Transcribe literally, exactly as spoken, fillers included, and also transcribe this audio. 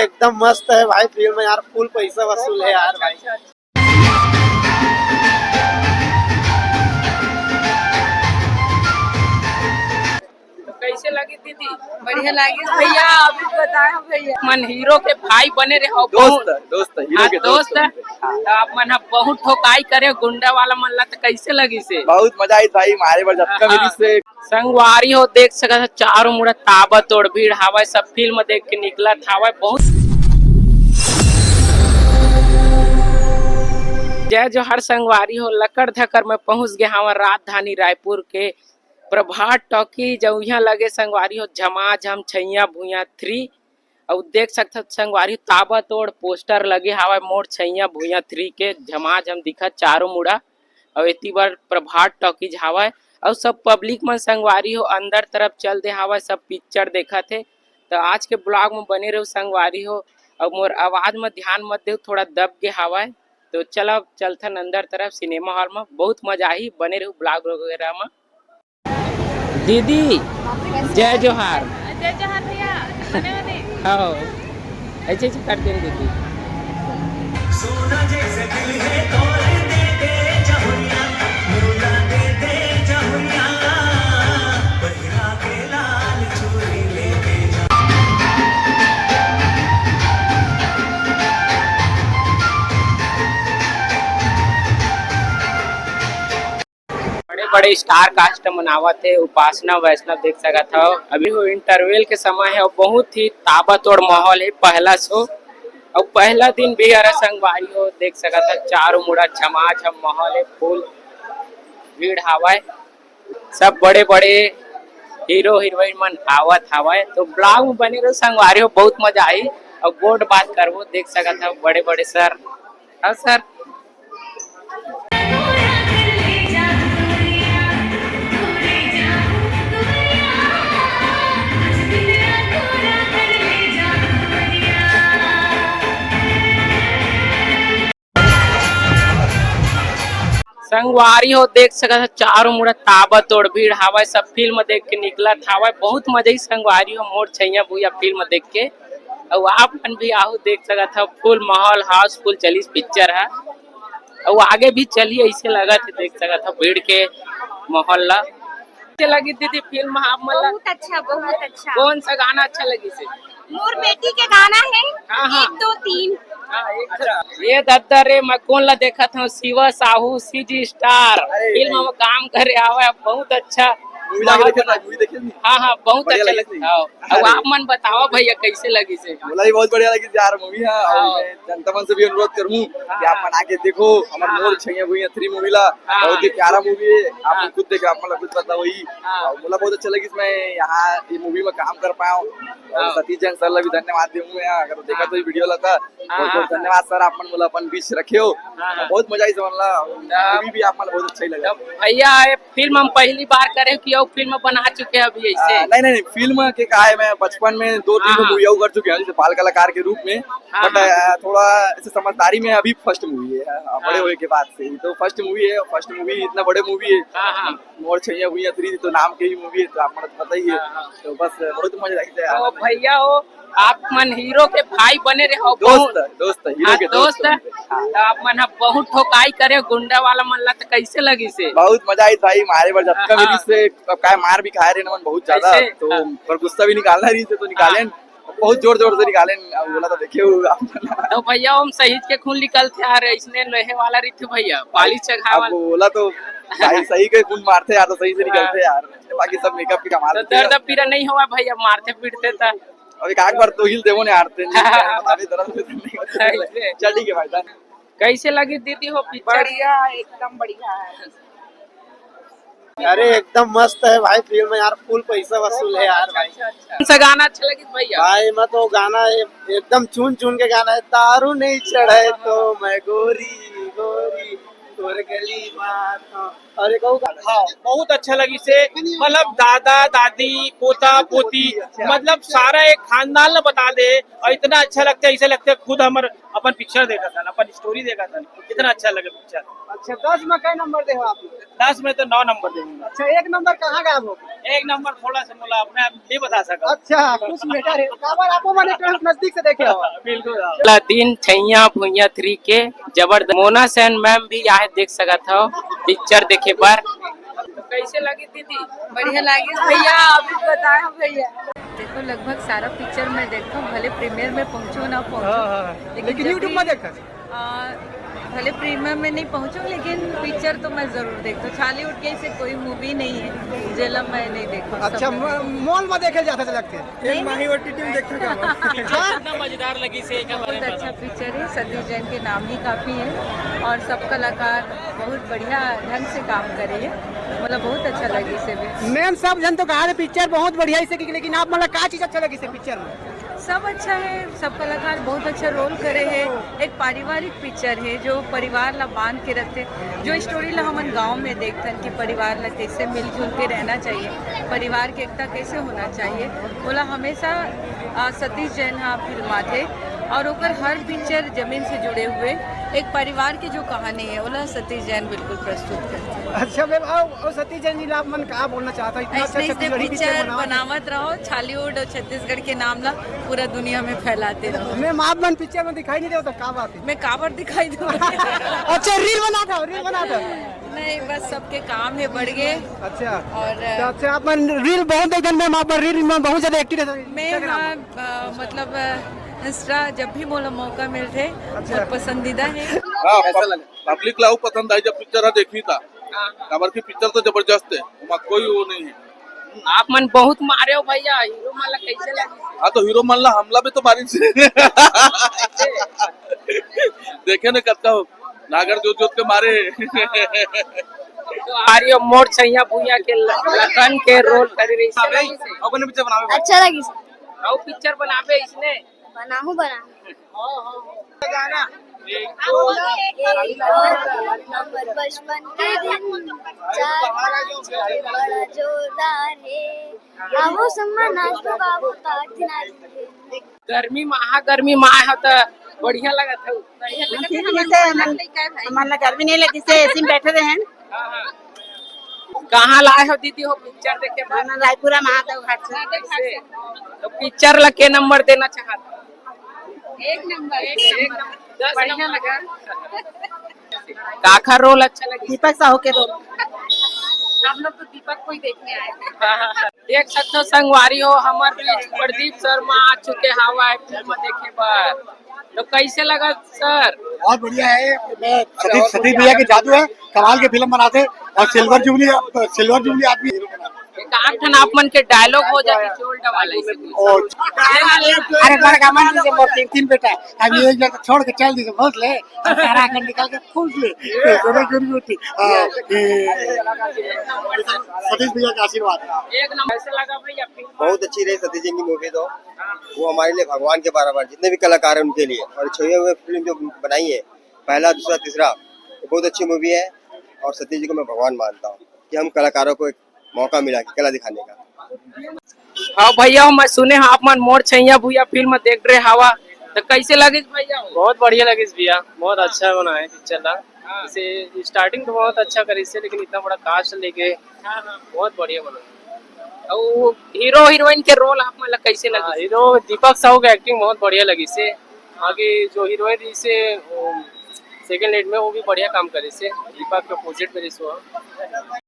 एकदम मस्त है भाई फिल्म यार, फुल पैसा वसूल है यार भाई। तो कैसे लगी दीदी? बढ़िया लगी भैया, अभी बताया भैया। मन हीरो के भाई बने रहे हो, दोस्त, बहुत दोस्त, हीरो हाँ, के दोस्त दोस्त। बने रहे। हाँ। तो आप मन ह बहुत ठोकाई करे गुंडा वाला मन ला, तो कैसे लगी से? बहुत मजा आई भाई, मारे बर जतका हाँ, मिली हाँ। से। संगवारी हो, देख सकत ह, चारों मुड़ा ताबड़तोड़ भीड़ हावय, सब फिल्म देख के निकलत हावय। बहुत जय जोहार संगवारी हो, लकड़ धकर में पहुंच गए हावय राजधानी रायपुर के प्रभात टॉकीज। अउ इहां लगे संगवारी हो झमाझम छैया भुइयां थ्री। अउ देख सकत ह संगवारी हो, ताबड़तोड़ पोस्टर लगे हावय मोर छैया भुइयां थ्री के। झमाझम दिखत चारों मुड़ा। अउ एती बर प्रभात टॉकीज हावय। अउ सब पब्लिक मन संगवारी हो अंदर तरफ चल दे हावय, सब पिक्चर देखत हे। त आज के ब्लॉग म बने रहू संगवारी हो। अउ मोर आवाज म ध्यान मत देहू, थोड़ा दब गे हावय। तो चला चलथन अंदर तरफ सिनेमा हॉल म, बहुत मजा आही, बने रहू ब्लॉग वगैरह म। दीदी, जय जोहार। जय जोहार भैया। बने, बने। हाँ, ऐसे ऐसे कर देन दीदी। बड़े बड़े स्टार कास्ट मन आवत हे, उपासना वैष्णव देख सकत हव। अभी वो इंटरवल के समय हे, बहुत ही ताबड़तोड़ माहौल हे पहला शो। अउ पहला दिन भी हरा संगवारी हो, देख सकत हव चारों मुड़ा झमाझम माहौल हे, फुल भीड़ हावय। सब बड़े बड़े हीरो हीरोइन मन आवत हावय, तो ब्लॉग में बने रहो संगवारी हो, बहुत मजा आई। अउ गोठ बात करबो, देख सकत हव बड़े बड़े सर। हाँ सर। संगवारी हो, देख सकत ह, चारों मुड़ा ताबड़तोड़ भीड़ हावय, सब फिल्म देख के निकलत हावय। बहुत मजा ही संगवारी हो, मोर छैया भुइया फिल्म देख के। अउ आप मन भी आहू, देख सकत ह, फुल माहौल हाउसफुल चलिस पिक्चर ह। अउ आगे भी चलही, ऐसे लगत हे, देख सकत ह भीड़ के माहौल ला। कैसे लगी दीदी फिल्म आप मन ला? बहुत अच्छा, बहुत अच्छा। कौन सा गाना अच्छा लगी से? मोर बेटी के गाना है, हाँ, हाँ। एक, दो, तीन। हाँ, एक दो। ये दद्दा रे, मैं कोन ला देखत हूँ, शिवा साहू, सीजी स्टार। अरे, फिल्म में काम करे आवे, बहुत अच्छा। मूवी जाके माहौल देखे बना। था, मूवी देखे नहीं? हाँ, हाँ, बहुत बढ़िया अच्छा लगी लगा। थी। हाँ। अब अरे। आप मन बताओ भैया, कैसे लगी से? मोला भी बहुत बढ़िया लगी यार मूवी है, और हाँ। मैं जनता मन से भी अनुरोध करूँ कि हाँ। आप मन आके देखो हमर हाँ। मोर छैया भुइया थ्री मूवी ला। हाँ। बहुत ही प्यारा मूवी है, आप हाँ। खुद देखे, आप मन ला खुद पता होही। हाँ। और मोला बहुत अच्छा लगी, मैं यहाँ ये मूवी में काम कर पाया हूँ। और हाँ। सतीश जैन सर ला भी धन्यवाद देहूँ मैं, अगर देखा हाँ। तो ये वीडियो ला था। हाँ, बहुत बहुत हाँ। धन्यवाद सर, आप मन मोला अपन बीच रखे हो। हाँ, हाँ। बहुत मजा आई समझ ला। तब मूवी भी आप मन बहुत अच्छा ही लगा। तब भैया, ये फिल्म हम पहली बार करे कि अउ फिल्म बना चुके हैं अभी ऐसे? आ, नहीं, नहीं, नहीं, फिल्म के का है, मैं बचपन में दो तीन हाँ, गो हाँ। मूवी अउ कर चुके हैं, जैसे बाल कलाकार के रूप में। हाँ, बट, हाँ। आ, थोड़ा ऐसे समझदारी में अभी फर्स्ट मूवी है, आ, बड़े हाँ। होए के बाद से ही। तो फर्स्ट मूवी है, फर्स्ट मूवी इतना बड़े मूवी है। हाँ, हाँ। मोर छैया भुइया थ्री तो नाम के ही मूवी है, तो आप मन तो पता ही है। हाँ, हाँ। तो बस बहुत मजा आई है। तो भैया हो, आप मन हीरो के भाई बने रहे हो, दोस्त, बहुत दोस्त, हीरो हाँ, के दोस्त दोस्त। बने रहे। हाँ। तो आप मन ह बहुत ठोकाई करे गुंडा वाला मन ला, तो कैसे लगी से? बहुत मजा आई भाई, मारे बर जतका हाँ। मिली से, अब काय मार भी खाए रहे ना मन बहुत ज्यादा, कैसे? तो हाँ। पर गुस्सा भी निकालना रही से तो निकाले। हाँ। बहुत जोर जोर से निकाले, अब बोला तो देखे हो आप। तो भैया हम सही के खून निकलते यार, इसने लोहे वाला रही थे भैया, पालिश चढ़ाए अब वाला। बोला तो भाई सही के खून मारते यार, तो सही से निकलते हाँ। यार, बाकी सब मेकअप के कमाल तो होते हैं। दर्द पीरा नहीं हुआ भैया, मारते पीटते था। अब एक आग बार तो हिल देवो ने हारते नहीं, हाँ। बता भी दर्द नहीं होता। सही से। चल ठीक है भाई, done। कैसे लगी दीदी हो पिक्चर? बढ़िया, एकदम बढ़िया है। अरे एकदम मस्त है भाई फिल्म यार, फुल पैसा वसूल है यार भाई। अच्छा, अच्छा। कौन सा गाना अच्छा लगी भैया? भाई मैं तो गाना ए-, एकदम चुन चुन के गाना है, दारू नहीं चढ़े तो मैं गोरी गोरी। तोर गली बात, हाँ। और एक और गाना। हाँ, बहुत अच्छा लगिस हे। मतलब दादा दादी, पोता पोती, अच्छा। मतलब सारा एक खानदान ला बता दे। और इतना अच्छा लगता है, ऐसे लगता है खुद हमर अपन पिक्चर देखत हन, अपन स्टोरी देखत हन। इतना अच्छा लगे पिक्चर। अच्छा, दस में कै नंबर देहू आप? दस में तो नौ नंबर देहूँ। अच्छा, एक नंबर कहाँ गायब हो गया? एक नंबर थोड़ा सा मोला अपने आप नहीं बता सका। अच्छा, कुछ मैटर है। काबर आप मन एक नजदीक से देखे हो? बिल्कुल। वाला दिन छैया भुइया थ्री के जबरदस्त। मोना सेन मैम भी आहे, देख सकत हो पिक्चर देखे बर। तो कैसे लगी दीदी? बढ़िया लगी भैया, अभी बताया भैया। देखो, लगभग सारा पिक्चर मैं देखता हूँ, भले प्रीमियर में पहुँचो ना पहुँचो, हाँ, हाँ, हाँ। लेकिन लेकिन जब YouTube भी में देखा। आ, भले प्रीमियर में नहीं पहुँचो, लेकिन पिक्चर तो मैं जरूर देखता हूँ। छॉलीवुड के ऐसे कोई मूवी नहीं है जेला मैं नहीं देखूँ। अच्छा, सब म-, मॉल में देखे जाता लगते हैं। नहीं, माही ओटीटी में देखते हैं। हाँ? कितना मजेदार लगी से, क्या बारे बहुत में अच्छा पिक्चर है। सतीश जैन के नाम ही काफ़ी है और सब कलाकार बहुत बढ़िया ढंग से काम करे है, मतलब बहुत अच्छा लगी से भी। मैम, सब जन तो कहा थे पिक्चर बहुत बढ़िया इसे की, लेकिन आप मतलब का चीज़ अच्छा लगी से पिक्चर में? सब अच्छा है, सब कलाकार बहुत अच्छा रोल करे है। एक पारिवारिक पिक्चर है जो परिवार ला बांध के रखते, जो स्टोरी ला हमन गांव में देखथन कि परिवार ला कैसे मिलजुल के रहना चाहिए, परिवार के एकता कैसे होना चाहिए, ओला हमेशा, आ, सतीश जैन हा फिल्माथे और ओकर हर पिक्चर जमीन से जुड़े हुए एक परिवार की जो कहानी है, ओला सतीश जैन बिल्कुल प्रस्तुत करते हैं। अच्छा मैम, और, और सतीश जैन जी ला आप मन का बोलना चाहता है? इतना अच्छा ऐसे अच्छा ऐसे कुछ लड़ी पिक्चर पिक्चर बनावत बनावत रहो, छॉलीवुड और छत्तीसगढ़ के नाम ला पूरा दुनिया में फैलाते रहो। मैम, आप मन पिक्चर में दिखाई नहीं देता, क्या बात है? मैं काबर दिखाई दूँ? अच्छा, रील बना था, रील बना था। नहीं, बस सबके काम है बढ़ गए। अच्छा। और तो अच्छा, आप मन रील बहुत देखन मैम, आप मन रील में बहुत ज्यादा एक्टिव रहता है मैं Instagram हाँ, में। अ, मतलब, अ, इंस्टा जब भी मोला मौका मिलथे, अच्छा। बहुत पसंदीदा है। हाँ, कैसा लगा? पब्लिक ला अउ पसंद आई जब पिक्चर ह देखही ता। काबर कि पिक्चर तो जबरदस्त है, ओमा कोई वो नहीं है। आप मन बहुत मारे हो भैया, हीरो मन ला कैसे लगी? हाँ, तो हीरो मन ला हमला भी तो मारिन से। देखे ने कतका हो, नागर जोत जोत के मारे। तो आ रही हो मोर छैया भुइया के ल-, लखन के रोल कर रही है। अपन पिक्चर बनावे। अच्छा लगी। अउ पिक्चर बनाबे इसने। बनाहूँ, बनाहूँ। एक दो, नंबर बचपन के दिन, चार पाँच बड़ा जोरदार है। आवो सम्मा नाच लो, बाबू ताक दिना दे। गर्मी में, हाँ, गर्मी में आए हो तो बढ़िया लगत है। हमन ला गर्मी नहीं लगी से एसी में बैठे रहे हैं। हाँ, हाँ। कहाँ ला आए हो दीदी हो पिक्चर देखे बर? हमन रायपुरा महादेव घाट से। से। तो पिक्चर ला के नंबर देना चाहत? एक नंबर, एक नंबर। दस बढ़िया नंबर। लगा। काखर रोल अच्छा लगे? दीपक साहू के रोल। हम लोग तो दीपक को ही देखने आए थे। देख सकते हो संगवारी हो, हमर बीच प्रदीप शर्मा आ चुके हवा है फिल्म देखे बर। तो कैसे लगा सर? बहुत बढ़िया है। मैं सतीश, सतीश भैया के जादू है, कमाल के फिल्म बनाते हैं और सिल्वर जुबली, सिल्वर जुबली आदमी। एक आठ ठन आप मन के डायलॉग हो जाती चोल डवाला इसे। ओ, अरे बड़ गमन दीजिए मोर तीन, तीन बेटा, अब ये एक जगह छोड़ के चल दीजिए, बहुत ले, और सारा आखिर निकाल के फूस ले, तो दोनों जोड़ी होती। हाँ, ये सतीश भैया का आशीर्वाद है। एक नंबर। कैसे लगा भैया फिल्म? बहुत अच्छी रही सतीश जी की मूवी तो। वो हमारे लिए भगवान के बराबर, जितने भी कलाकार हैं उनके लिए। और छुए हुए फिल्म जो बनाई है, पहला, दूसरा, तीसरा, वो बहुत अच्छी मूवी है। और सतीश जी को मैं भगवान मानता हूँ कि हम कलाकारों को एक मौका मिला कि कला दिखाने का। हाँ भैया, मैं सुने हाँ आप मन मोर छैया भुइया फिल्म देख रहे हवा, तो कैसे लगिस भैया? बहुत बढ़िया लगिस भैया, बहुत अच्छा बनाए पिक्चर ला। हाँ। जैसे स्टार्टिंग तो बहुत अच्छा करिस हे, लेकिन इतना बड़ा कास्ट लेके हाँ, हाँ। बहुत बढ़िया बना। और हीरो हीरोइन के रोल आप मन ला कैसे लगिस? हाँ, हीरो दीपक साहू के एक्टिंग बहुत बढ़िया लगिस हे। बाकी जो हीरोइन रहिस हे सेकंड लीड में, वो भी बढ़िया काम करिस हे, दीपक के अपोजिट में रहिस हे।